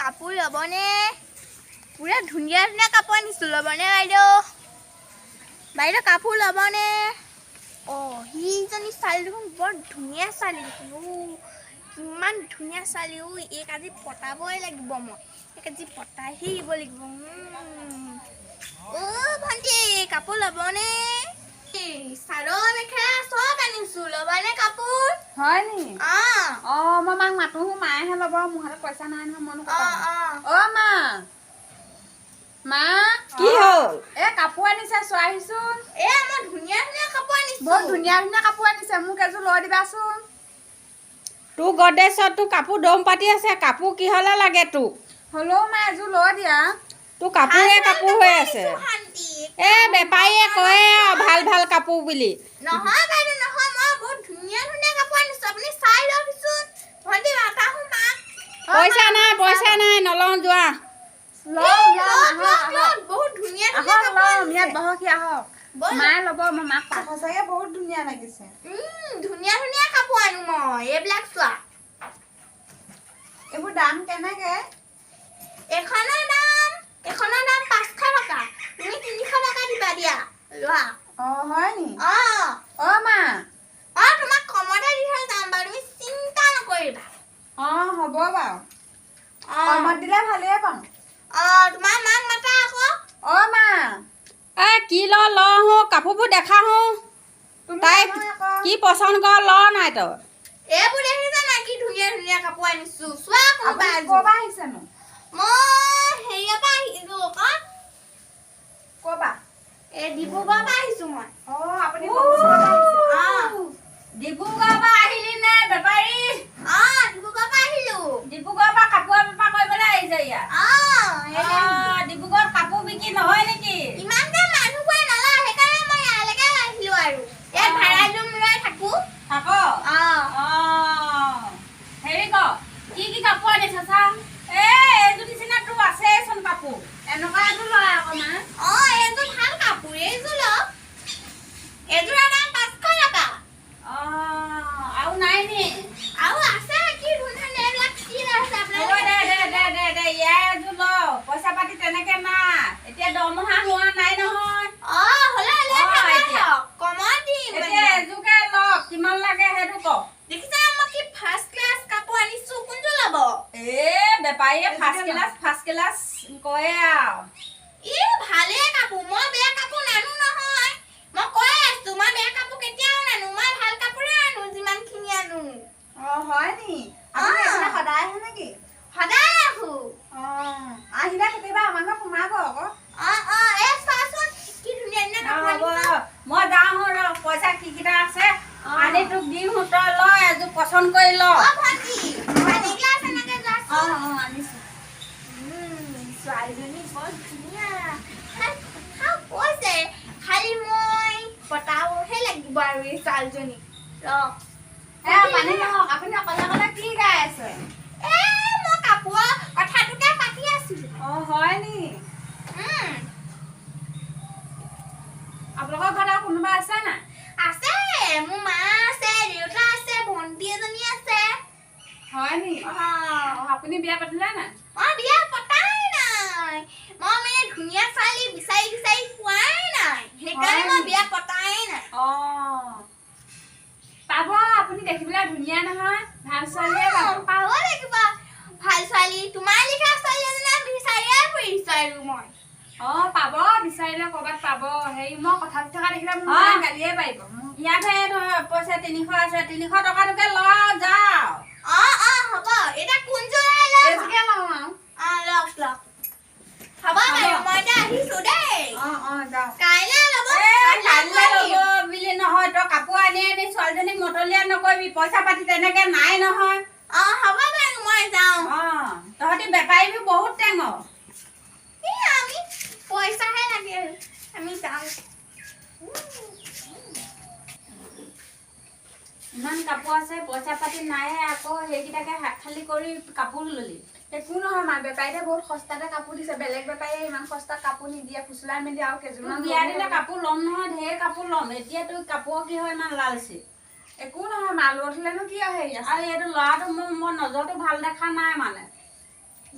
কাপোৰ ল'বনে? পুৰা ধুনীয়া ধুনীয়া কাপোৰ আনিছোঁ, ল'বনে বাইদেউ? বাইদেউ কাপোৰ ল'বনে? অঁ, সিজনী ছোৱালী দেখোন বৰ ধুনীয়া ছোৱালী দেখোন। অ' কিমান ধুনীয়া ছোৱালী। অ', এইক আজি পতাবই লাগিব মই, এইক আজি পতাইহে দিব লাগিব। অ' ভণ্টি, কাপোৰ ল'বনে? চাদৰ মেখেলা চব আনিছোঁ, ল'বানে কাপোৰ? হয় নি? অঁ। অ, মই মাক মাতো, মায়েহে ল'ব। মোৰ হাতত পইচা নাই নহয়, মইনো ক'ৰ অঁ। পৰা আনিম? অঁ। অ মা, মা। কি হ'ল? এ কাপোৰ আনিছে, চোৱাহিচোন। এ মই ধুনীয়া ধুনীয়া কাপোৰ আনিছোঁ। বহুত ধুনীয়া ধুনীয়া কাপোৰ আনিছে, মোক এযোৰ লৈ দিবাচোন। তোৰ গডৰেজত তোৰ কাপোৰ দম পাতি আছে, কাপোৰ কিহলে লাগে তোক? হ'লেও মা, এযোৰ লৈ দিয়া। তোৰ কাপোৰে ভাল ভাল কাপোৰ হৈ আছে। আনিছোঁ, শান্তি। এ বেপাৰীয়ে কয় আৰু ভাল ভাল কাপোৰ বুলি। নহয় বাইদেউ, নহয়, মই বহুত ধুনীয়া ধুনীয়া কাপোৰ আনিছোঁ, আপুনি চাই লওকচোন। ভণ্টি, মাতাহোঁ মাক। অ, পইচা মা, নাই, পইচা নাই, নলওঁ যোৱা। লম। এই, লম। লওক, আহক। লওক, আহক। লওক, বহুত ধুনীয়া ধুনীয়া আহক। কাপোৰ লম। আনিছে। ইয়াত বহকহি, আহক। ব'লক। মায়ে ল'ব, মই মাক কম। সঁচাকে বহুত ধুনীয়া লাগিছে। ধুনীয়া ধুনীয়া কাপোৰ আনো মই। এইবিলাক চোৱা। এইবোৰ দাম কেনেকে? এইখনৰ দাম 500 টকা, তুমি 300 টকা দিবা। দিয়া, লোৱা। অ, হয় নি? অঁ। অ মা। অঁ, তোমাক কমতে দি থৈ যাম বাৰু, তুমি চিন্তা নকৰিবা। অ, হ'ব বাৰু। অঁ। কমত দিলে ভালেই পাওঁ। অঁ, তোমাৰ মাক মাতা আকৌ। অ মা। এ কি ল লওঁ, কাপোৰবোৰ দেখা হো। তুমি তাই নহয় আকৌ। কি পচন্দ কৰ ল নাই তই। এইবোৰ দেখিছা নাই, কি ধুনীয়া ধুনীয়া কাপোৰ আনিছো, চোৱা কোনোবা আপুনি এযোৰ। ক'ৰ পৰা আহিছেনো? মই হেৰিয়ৰ পৰা আহিছো আকৌ। ক'ৰ পৰা? এই ডিব্ৰুগড়ৰ পৰা আহিছো মই। অ, আপুনি ডিব্ৰুগড়ৰ পৰা আহিছে? অঁ। ডিব্ৰুগড়ৰ পৰা আহিলি নে বেপাৰী? অঁ, ডিব্ৰুগড়ৰ পৰা আহিলো। ডিব্ৰুগড়ৰ পৰা কাপোৰ বেপাৰ কৰিবলৈ আহিছে ইয়াত? অঁ। অ, ডিব্ৰুগড়ত কাপোৰ বিক্ৰী নহয় নেকি? ইমান যে মানুহবোৰে নলয়, সেইকাৰণে মই ইয়ালৈকে আহিলো আৰু ইয়াত ভাড়া ৰুম লৈ থাকো। থাক। অঁ। অ, হেৰি ক, কি কি কাপোৰ আনিছ চাওঁ। এ এইযোৰ নিচিনা তোৰ আছেচোন কাপোৰ। এনেকুৱা এযোৰ লয় আকৌ মা। অঁ, এইযোৰ ভাল কাপোৰ, এইযোৰ লওক। এইযোৰৰ দাম 500 টকা। অ, আৰু নাই নি? আৰু আছে, কি ধুনীয়া ধুনীয়া এইবিলাক চিল আছে। হ'ব। আপোনালোকে দে দে দে দে দে, ইয়াৰ এযোৰ ল। পইচা পাতি তেনেকে নাই, এতিয়া দৰমহা হোৱা নাই নহয়। অঁ, হ'লে লৈ অ, থাকক। এতিয়া। কমত দিম। এতিয়া এযোৰকে ল, কিমান লাগে সেইটো ক। দেখিছা, মই কি ফাৰ্ষ্ট ক্লাছ কাপোৰ আনিছো, কোনযোৰ ল'ব? এ বেপাৰীয়ে ফাৰ্ষ্ট ক্লাছ ফাৰ্ষ্ট ক্লাছ কয়ে আৰু। ই ভালেই কাপোৰ, মই বেয়া কাপোৰ নানো নহয়। মই কৈ আছো, মই বেয়া কাপোৰ কেতিয়াও নানো, মই ভাল কাপোৰে আনো যিমানখিনি আনো। অ, হয় নি? আপুনি অ। এইফালে সদায় আহে নেকি? সদায় আহো। অ, আহিলে কেতিয়াবা আমাৰ ঘৰত সোমাব আকৌ। অঁ, এই চোৱাচোন, কি ধুনীয়া ধুনীয়া অ, কাপোৰ হ'ব। আনিছো। মই যাওঁ ৰ, পইচা কি কেইটা আছে অ। আনি তোক দিওঁ, তই ল, এযোৰ পচন্দ কৰি ল। অ ভণ্টি, পানী গিলাচ এনেকে অ। যোৱাচোন। অ, আনিছো। ছোৱালীজনী বৰ ধুনীয়া। তাই কথাও কৈছে, খালি মই পতাবহে লাগিব আৰু এই ছোৱালীজনীক ৰ। এ পানী নহওক, আপুনি অকলে অকলে কি গাই আছে? এ মই কাপোৰৰ কথাটোকে পাতি আছিলো। অ, হয় নি? উম। আপোনালোকৰ ঘৰত আৰু কোনোবা আছে নাই? আছে, মোৰ মা আছে, দেউতা আছে, ভণ্টি এজনী আছে। হয় নি? অ। অ, আপুনি বিয়া পাতিলে নাই? মই বিয়া পতাই নাই। মই মানে ধুনীয়া ছোৱালী বিচাৰি বিচাৰি পোৱাই নাই, সেইকাৰণে হয় মই নি? বিয়া পতাই নাই। অ, পাব, আপুনি দেখিবলৈ ধুনীয়া নহয়, ভাল ছোৱালীয়ে পাব। পাব লাগিব ভাল ছোৱালী। তোমাৰ লিখা ছোৱালী এজনী বিচাৰিয়ে ফুৰিছো আৰু মই। অ, পাব, বিচাৰিলে ক'ৰবাত পাব। হেৰি, মই কথা পাতি থকা দেখিলে মোক অ। মায়ে গালিয়ে পাৰিব মোক। ইয়াতহে ধৰ পইচা 300 আছে, 300 টকাটোকে ল আৰু যাওঁ। অ, হ'ব। এতিয়া কোনযোৰ লয়? এইযোৰকে লওঁ আৰু। অ, লওক লওক, হ'ব বাৰু। মই এতিয়া আহিছো দেই। অ, যাওঁ। কাইলৈ ল'ব। এ কাইলৈ আহিম। ল'ব বুলি নহয়, তই কাপোৰ আনি আনি ছোৱালীজনীক মতলীয়া নকৰিবি। পইচা পাতি তেনেকে নাই নহয়। অ, হ'ব বাৰু, মই যাওঁ। অ, তহঁতি বেপাৰীবোৰ বহুত টেঙৰ। এই আমি পইচাহে লাগে আৰু আমি যাওঁ। ইমান কাপোৰ আছে, পইচা পাতি নাই, আকৌ সেইকেইটাকে হাত খালী কৰি কাপোৰ ললি। একো নহয় মা, বেপাৰীয়ে বহুত সস্তাতে কাপোৰ দিছে। বেলেগ বেপাৰীয়ে ইমান সস্তাত কাপোৰ নিদিয়ে। ফুচলাই মেলি আৰু তোক কেইযোৰমান বিয়া ল'ব দিলে লাগিব। কাপোৰ ল'ম নহয়, ঢেৰ কাপোৰ ল'ম। এতিয়া তোৰ কাপোৰ কি হয় ইমান লালচি? একো নহয় মা, লৈ থলেনো কি হেৰি আছে? আৰু এইটো ল'ৰাটো মোৰ মই নজৰটো ভাল দেখা নাই মানে।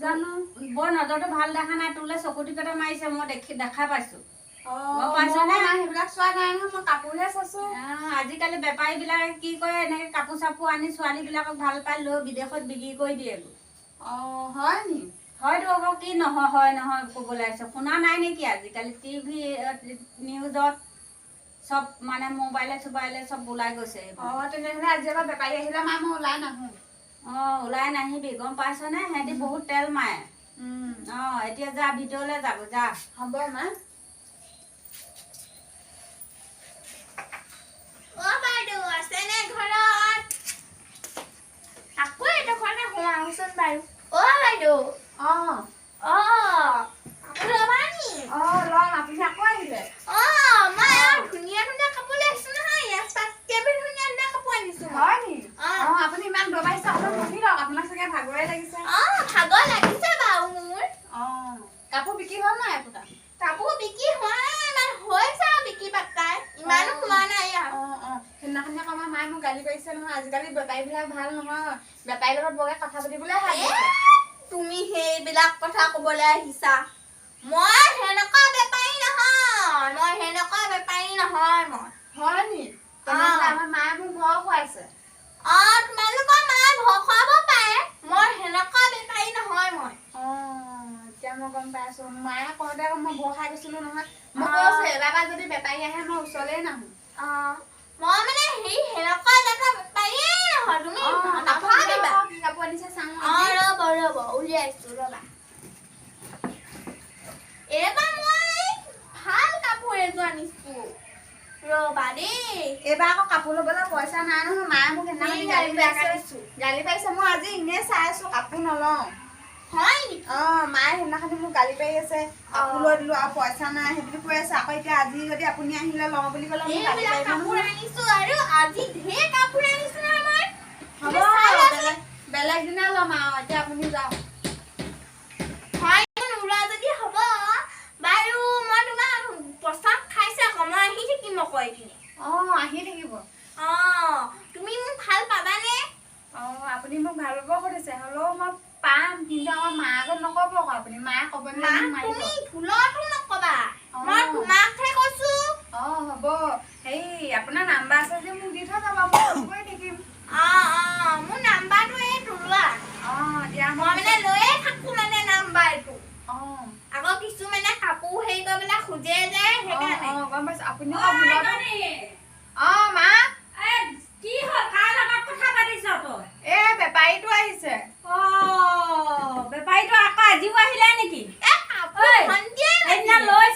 জানো বৰ নজৰটো ভাল দেখা নাই, তোলৈ চকু টিপ এটা মাৰিছে, মই দেখা পাইছো। গম পাইছনে? সেইবিলাক চোৱা নাই নহয়, মই কাপোৰহে চাইছো। আজিকালি বেপাৰীবিলাকে কি কৰে, এনেকে কাপোৰ চাপোৰ আনি ছোৱালীবিলাকক ভাল পাই লৈ বিদেশত বিক্ৰী কৰি দিয়েগৈ। হয় নি? হয়তো আকৌ, কি নহয় হয় নহয় ক'বলৈ আহিছে, শুনা নাই নেকি? আজিকালি টিভি নিউজত চব মানে মোবাইলে চোবাইলে চব ওলাই গৈছে। তেনেহ'লে আজি এবাৰ বেপাৰী আহিলে মা মই ওলাই নাহোঁ। ওলাই নাহিবি, গম পাইছনে? সিহঁতি বহুত তেল মাৰে। এতিয়া যা, ভিতৰলৈ যাব যা। হ'ব মা। অ' বাইদেউ আছেনে ঘৰত? আকৌ এইডোখৰতে সোমাওচোন বাৰু। অ' বাইদেউ। কাপোৰ ল'বা নি? ল'ম। আপুনি আকৌ আহিলে? মই আৰু ধুনীয়া ধুনীয়া কাপোৰ লৈ আহিছো নহয়, ইয়াত তাতকৈ ধুনীয়া ধুনীয়া কাপোৰ আনিছো। হয় নি? আপুনি ইমান দূৰৰ পৰা আহিছে, অকণমান বহি লওক, আপোনাক চাগে ভাগৰে লাগিছে। ভাগৰ লাগিছে বাৰু মোৰ। কাপোৰ বিক্ৰী হ'ল নাই আপোনাৰ? কাপোৰ বিক্ৰী হোৱা নাই, ইমান হৈছে আৰু বিক্ৰী পাত্তাই ইমানো হোৱা নাই আৰু। সেইদিনাখনি আকৌ আমাৰ মায়ে মোক গালি পাৰিছে নহয়, আজিকালি বেপাৰীবিলাক ভাল নহয়, বেপাৰীৰ লগত বৰকে কথা পাতিবলৈ হাক দিছে। তুমি সেইবিলাক কথা ক'বলৈ আহিছা, মই সেনেকুৱা বেপাৰী নহয়, মই সেনেকুৱা বেপাৰী নহয় মই। হয় নি? তেনেহ'লে আমাৰ মায়ে মোক ভয় খুৱাইছে। তোমালোকৰ মায়ে ভয় খুৱাব পাৰে, মই সেনেকুৱা বেপাৰী নহয় মই। এতিয়া মই গম পাইছো, মায়ে কওঁতে আকৌ মই ভয় খাই গৈছিলো নহয়। মই কৈছো এবাৰ যদি বেপাৰী আহে মই ওচৰলৈ নাহো। মই মানে হেৰি সেনেকুৱা জাতৰ বেপাৰীয়ে নহয়, তুমি নাভাবিবা। কি কাপোৰ আনিছে চাওঁ। ৰ'ব ৰ'ব, উলিয়াইছো ৰ'বা। এইবাৰ মই ভাল কাপোৰ এযোৰ আনিছো, ৰ'বা দেই। এইবাৰ আকৌ কাপোৰ ল'বলৈ পইচা নাই নহয়, মায়ে মোক সেইদিনাখনি গালি পাৰিছে, গালি পাৰিছে। মই আজি এনেই চাই আছো, কাপোৰ নলওঁ। হয় নেকি? মায়ে সেইদিনাখনি মোক গালি পাৰি আছে, কাপোৰ লৈ দিলো আৰু পইচা নাই সেই বুলি কৈ আছে। আকৌ এতিয়া আজি যদি আপুনি আহিলে লওঁ বুলি ক'লে মোক গালি পাৰিব। কাপোৰ আনিছো আৰু আজি ঢেৰ কাপোৰ আনিছো নহয় মই। হ'ব, বেলেগ দিনা ল'ম আৰু, এতিয়া আপুনি যাওক। হয়, নোলোৱা যদি হ'ব বাৰু, মই তোমাক প্ৰস্তাৱ খাইছে আকৌ, মই আহি থাকিম আকৌ এইপিনে। আহি থাকিব। তুমি মোক ভাল পাবানে? আপুনি মোক ভাল পাব সুধিছে, হ'লেও মই পাম, কিন্তু আমাৰ মাৰ আগত নক'ব আকৌ আপুনি। মায়ে ক'ব তুমি ভুলতো নক'বা, মই তোমাকহে কৈছো। হ'ব, হেৰি আপোনাৰ নাম্বাৰ আছে যে মোক দি থৈ যাব, মই ফোন কৰি থাকিম। মোৰ নাম্বাৰটো এই তোলোৱা। দিয়া, মই মানে লৈয়ে থাকো মানে নাম্বাৰটো। আকৌ কিছুমানে কাপোৰ হেৰি কৰিবলৈ খোজে যে, সেইকাৰণে। গম পাইছো, আপুনি মা। কি হ'ল, কাৰ লগত কথা পাতিছ তই? এই বেপাৰীটো আহিছে। বেপাৰীটো আকৌ আজিও আহিলে নেকি? সেইদিনা লৈ